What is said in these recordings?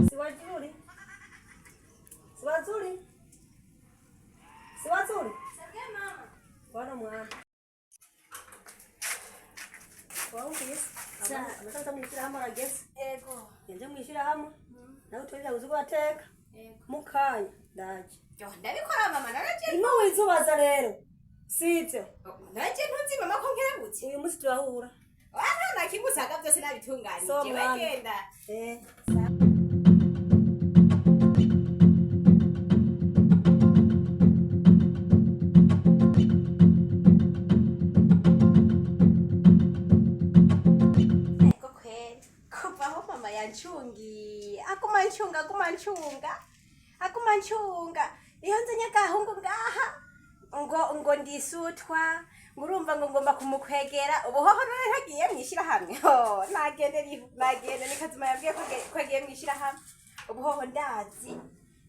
Siwazuri. Siwazuri. Siwazuri. Bwana mwana. Wumvise? Amasaza mw'ishirahamwe arageze. Ego. Nje mw'ishirahamwe. Nawe uturira uzi bateka. Ego. Mukanya ndaje. Yo, ndabikora mama, naraje. Ino wizubaza rero. Sivyo. Naraje, ntunzi mama ko nkerebutse. Uyu munsi turahura. Wana nakingusaga byose nabitunganije. So, mwana. Wegenda. Eh. Ego kweli. Kuva aho mama yancungiye. Aguma ncunga, aguma ncunga. Aguma ncunga. Iyo nzanye agahungu ngaha ngo ndisutwa, ngo urumva ngo ngomba kumukwegera. Ubu hoho none ntagiye mw'ishirahamwe. Ho, nagende riho, nagende ni kazima yambwiye ko agiye mw'ishirahamwe. Ubu hoho ndazi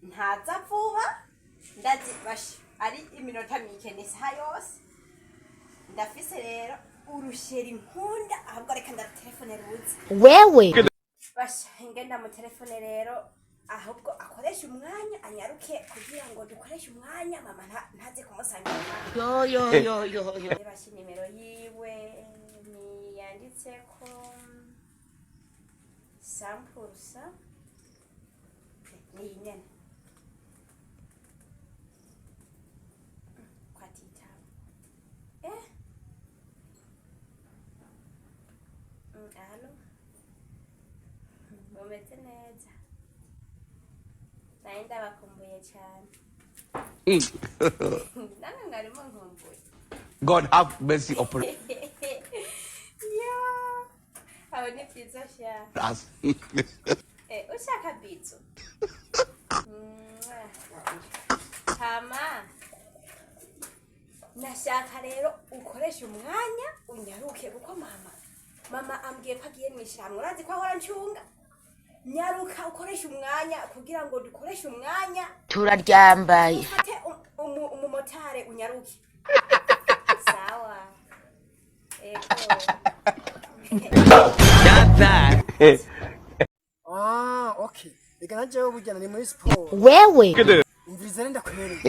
ntaza vuba, ndazi basha ari iminota mike n'isaha yose. Ndafise rero urusheri nkunda, ahubwo reka ndarutelefone ruze. Wewe. Basha ngenda mu telefone rero, ahubwo akoreshe umwanya anyaruke kugira ngo dukoreshe umwanya mama ntaze kumusangira. Yo yo yo yo yo. Basha nimero yiwe ni yanditseko sampurusa, ni iyi nyene kwatitaba. Allô, mumeze neza? Naye ndabakumbuye cyane. Namwe mwarimo nkumbuye. God have mercy upon Ya, aho ni byiza sha. us. Ushaka bizu. Mwah. Hama nashaka rero ukoreshe umwanya unyaruke, kuko mama ambwiye ko agiye mw'ishirahamwe. Urazi ko ahora ncunga. Nyaruka ukoreshe umwanya kugira ngo dukoreshe umwanya. Turaryambaye. Ufate umumotari unyaruke. Sawa, ego. Ah, okay. Reka na jewe burya nari muri siporo. Wewe. Umviriza rero ndakwereka.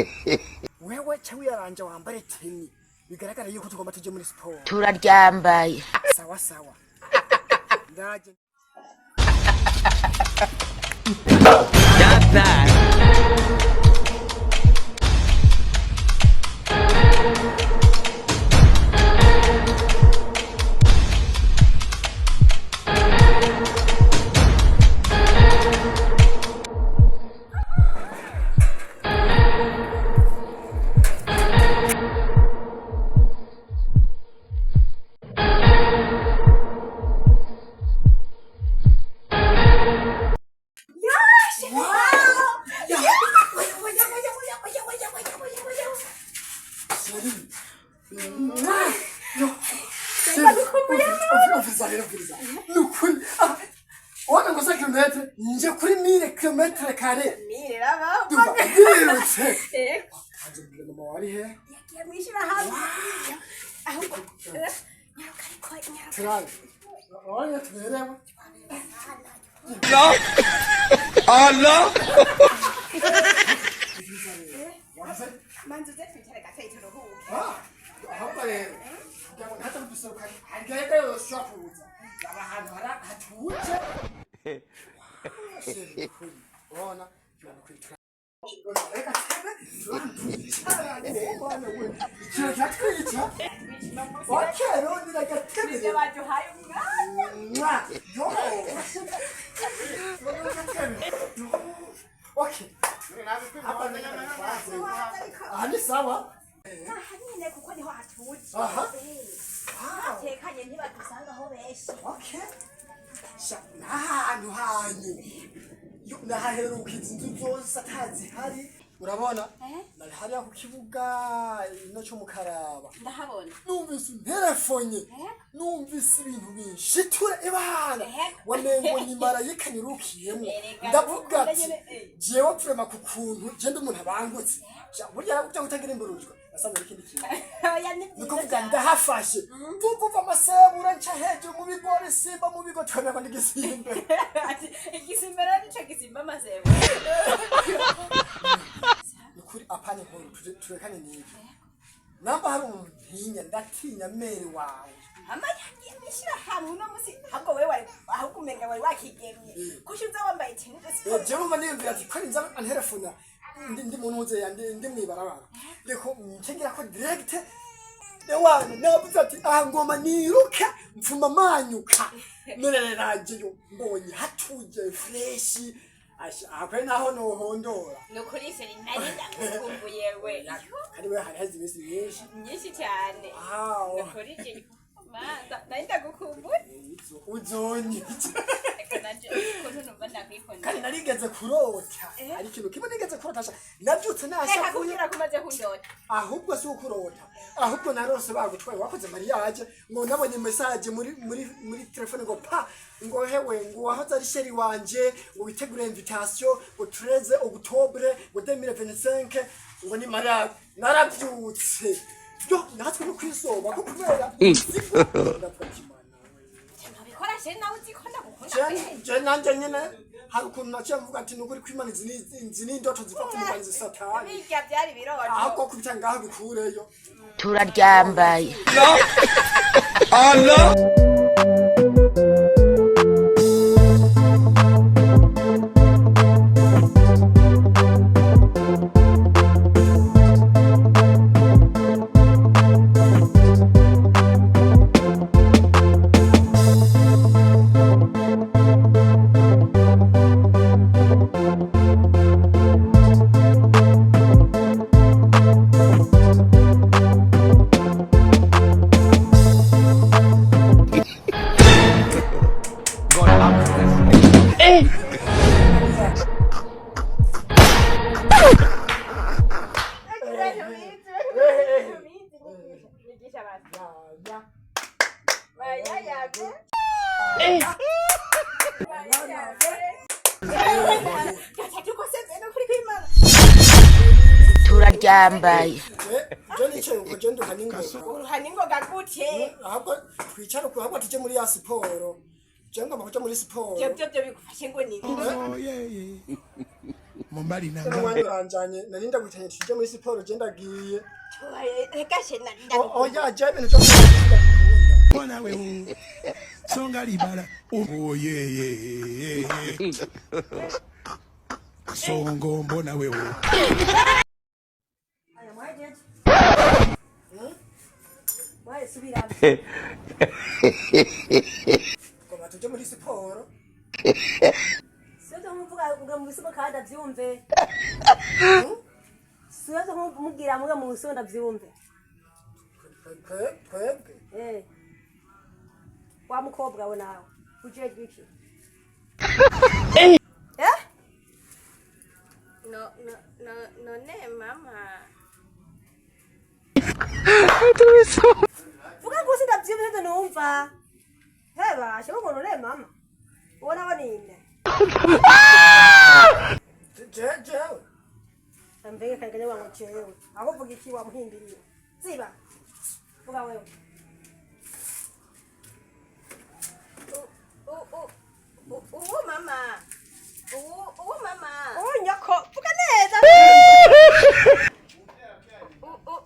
Wewe ca wiyaranja wambare tenue. Bigaragara yuko tugomba tuje muri siporo. Turaryambaye. Sawa sawa. Ndaje. Oya, oya, oya, oya, oya, oya, oya, oya. Chérie. Yo. Chérie. Umviriza rero, umviriza. Nukuri. Ah, wana ngo sa kilomètre, nje kuri 1000 kilomètres kare. Mire raba. Ndumva nirutse. Ego. Hanze mbwira mama wari he? Yagiye mw'ishirahamwe. Ahubwo nyaruka, ariko nyaruka. Turabe. Urabona tuberewe. Allah. Wavuze? Manzi uze twicare gato turuhuke. Ah, ahubwo rero kugira ngo ntaze kudusohoka harya yoshobora kuza aba ahantu hatuje. Chérie, ukuri urabona reka tebe twicarane we, ikintu kiratwica. Okay, rondera agatebe. Ibyo baduhaye umwanya. Mwah! Yo! Rondera agatebe. Yo! Okay. Hapa aha ni sawa. Aha nyine kuko niho hatuje. Aha. Hatekanye, ntibadusangaho benshi. Okay. Sha, n'ahantu hanyu. Yo, nahaheruka izi nzu zose atazihari. Urabona, Eh? nari hariya ku kibuga ino cyo mu Karaba. Ndahabona. Numvise unterefonye, numvise ibintu binshitura ibana, wamengo ni marayika nirukiyemo. Erega, Ndavuga ati nyene, eh. jewe vraiment ku kuntu je ndi umuntu abangutse. Ja, burya burya kutagira imburujwe nasanze ari ikindi kintu. Oya, ni Niko byiza kuvuga cyane. ndahafashe mvuvuva amasebura, nca hejuru mu bigori, simba mu bigo, twemera ko ndi igisimbe. Ati, igisimba rero nico gisimba amasebo. Nukuri apana inkuru, turekane n'ibyo. Namba hari umuntu ntinya, ndatinya mere wawe. Mama yagiye mw'ishirahamwe uno musi, ahubwo wewe wari, ahubwo umenga wari wakigemye. Kuki uza wambaye ikintu de siporo? Jewe mba niyumvira ati ko ninza anterefona ndi mu ntuze ya ndi mw'ibarabara, reko ncengira ko direct ewana. Navuze ati aha ngoma niruke mfuma manyuka, none rajeyo mbonye hatuje fresh akwe naho nohondora. Nukuri chéri, nari ndagukumbuye we. Kandi we hari hazi iminsi myinshi. Myinshi cyane. Aho. Nukuri je manza nari ndagukumbuye. Uzonyica. Reka nanje ukuntu numva ndakwikunda. Kandi narigeze kurota, hari ikintu kimwe nigeze kurota sha, navyutse Reka nashavuye. kugira kumaze kundota. Ahubwo si ukurota, ahubwo narose bagutwaye wakoze mariage, ngo nabonye message muri telefone ngo pa, ngo hewe, ngo wahoze ari chéri wanje, ngo witegure invitation, ngo 13 octobre, ngo 2025, ngo ni mariage. Naravyutse yo natwe no kwisoba ko kubera inzigo. Ndavuga ati Mana we. Ntabikora chéri, nawe uzi ko ndagukunda. Je nanje nyene hari ukuntu naciye mvuga ati nukuri kwimana izi ni indoto ziva ku muganzi satani. Birya byari biroto. Ahubwo kubita ngaho bikureyo. Turaryambaye. Allah. God have mercy. Nyigisha abantu. Ya. Bayayabe. Gatatu kose nukuri kw'Imana. Turaryambaye. Je nicaye uko, je nduha n'ingoga. Uruha n'ingoga gute? Ahubwo twicare uko, ahubwo tuje muri ya siporo. Je ngomba kuja muri siporo. Ibyo byo byo bigufashe ngo ni Mobali na nga. Umwanya uranjanye, nari ndagwitanye tuje muri siporo, je ndagiye. Reka she. Oya, je ibintu vyo ndabikunda. Mwana we u. Songa libala. Oh yeah yeah yeah. Songo mbona wewe. Aya mwajeje. Mwaye subiramo. Ngomba tuje muri siporo. Siyo nkuvuga ngo mu bisomo kandi avyumve. Siyo nkumubwira muga mu bisomo ndavyumve. Twebwe? Eh. Wa mukobwa we nawe. Ujejwe iki? Eh? No no no, none mama. Vuga ngo sindavyumve ntabyo numva. Heba, shaka ngo none mama. Ubona bo ninde? Je jewe. Mbega kaganya wangu jewe. Aho vuga iki wamuhimbiriye? Ziba. Vuga wewe. Uwo mama, uwo mama. Oh nyoko, vuga neza.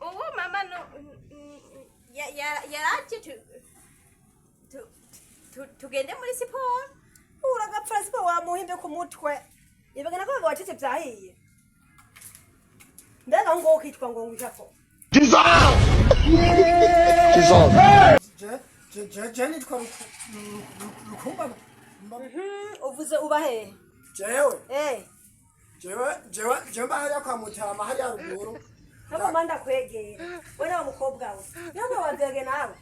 Uwo mama no yaraje tugende muri siporo. Uragapfa sipo wamuhimbe ku mutwe. Ibagana ko wacece byahiye. Mbega ngo ukitwa ngo ngishako. Je nitwa Rukumba. Uvuze uba he? Jewe? Eh. Jewe mba hariya kwa Mutama hariya ruguru. Ntabwo manda kwegera. We nawe mukobwa we. Ntabwo wavege nawe.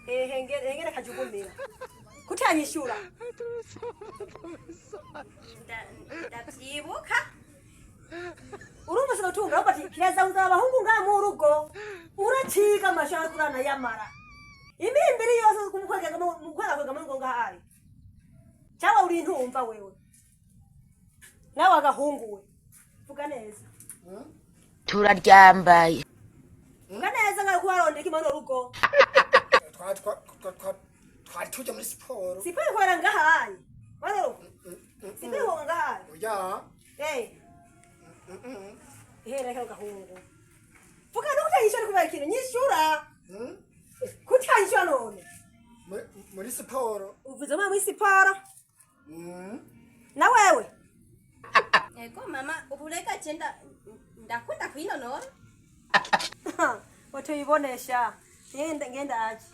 Ehe, ngere kajugumira. Kutanyishura. Ndavyibuka. Urumva sinotunga ahubwo ati kiraza abahungu ngaha mu rugo. Uraciga amashuri kurana yamara. Imimbiri yose kumukwegega mu kwega mu ngo ngaha ari. Cyangwa uri intumva wewe. Nawe agahungu we. Vuga neza. Turaryambaye. Vuga neza ngaho kubarondera ikimono rugo. Twari tujya muri siporo. Siporo ikorera ngaha ari. Mwana rugo. Siporo ikorera ngaha ari. Oya. Eh. Ihera kano gahungu. Vuga no kutanyishura kubera ikintu nyishura. Kutanyishura none. Muri siporo. Uvuze mwa muri siporo. Na wewe. Ego mama, ubu reka je ndakunda kwinonora. Watuibonesha. Ngenda ngenda aje.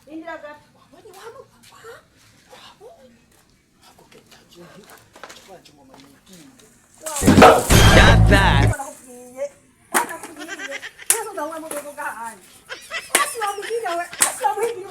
Indira gato. Stop that. Nakubwiye. Nakubwiye. Yesu ndabona mu rugo gahanye. Asi wamuhinga we. Asi wamuhinga.